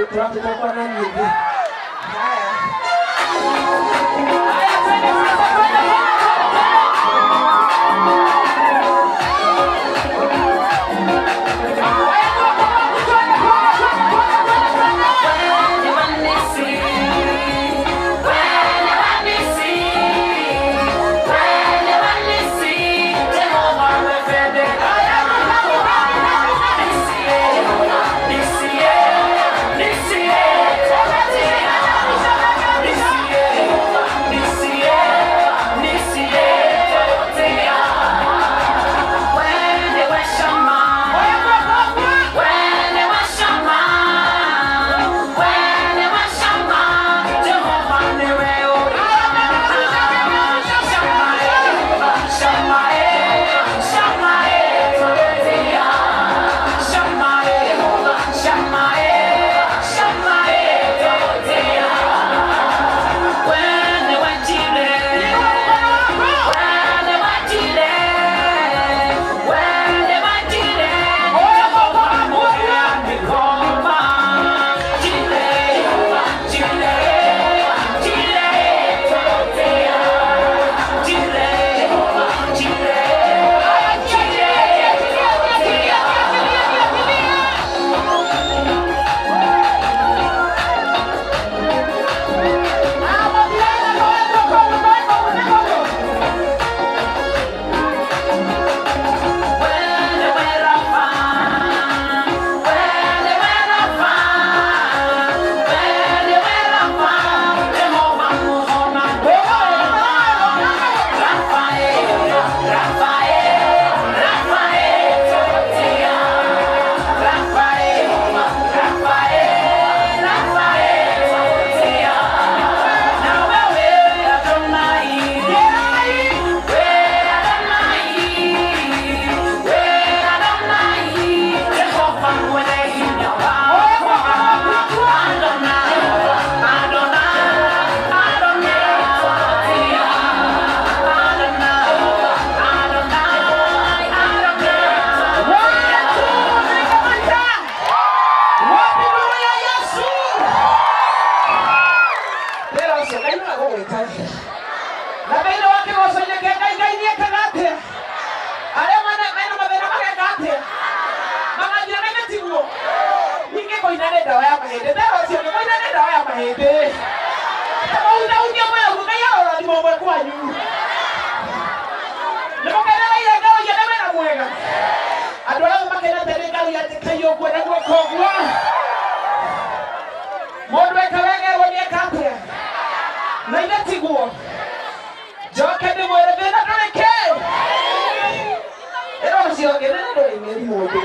Tũratũkwa na nyingĩ. Haya. Haya, twende sasa, twende, twende, twende, twende. Haya, kwa kwa twende, twende, twende, twende, twende, twende. Na thĩinĩ wa kĩgoco-inĩ kĩa Ngai, Ngai nĩekaga atĩa? Arĩa mena mathĩna mageka atĩa? Maganjĩra na ithe tiguo? Ningĩ kũina nĩ ndawa ya mahĩndĩ. Thera ũcio ũngĩ, kũina nĩ ndawa ya mahĩndĩ. Mũhutahutio mũyagu, Ngai arorathima ũmwe kwanyu. Nĩ mũkenereire Ngai nĩ wĩra mwega. Andũ arĩa makenete nĩ Ngai atĩkai ũguo na guoko ũguo. Mũndũ eka wega erwo nĩeka atĩa? Na ithe tiguo? Njoke ndĩmwĩre thĩna ndũrĩ kĩ? Ĩra ũcio ũngĩ thĩna ndũrĩ ng'eri mũndũ.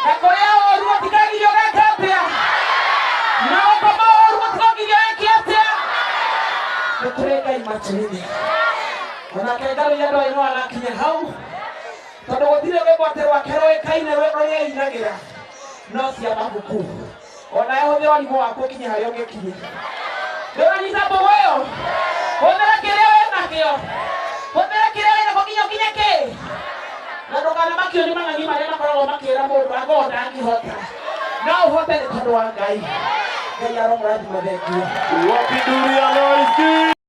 Na kũrĩa ũru gũtikagirio geke atĩa? Na gũkoma ũru gũtikagirio eke atĩa? Nĩ kũrĩ Ngai matu-inĩ. Onake Ngai andũ aya no agakinya hau. Tondũ gũtirĩ rwĩmbo atĩ rwake rũĩkaine rũrĩa ainagĩra. No cia mabuku. Ona hũthĩra ũrimũ waku ũkinye harĩa ũngĩkinya. Ndũranyita mbũgũ ĩyo? Hũthĩra kĩrĩa wĩnakĩo. Hũthĩra kĩrĩa wĩnakĩo nginya ũkinye kĩ? Na ndũkanamakio nĩ mang'ang'i marĩa makoragwo makĩra mũndũ angorwo ndangĩhota. No ũhote nĩ tondũ wa Ngai. Ngai aromũrathima, thengiũ. Wapi nduru ya Loisi?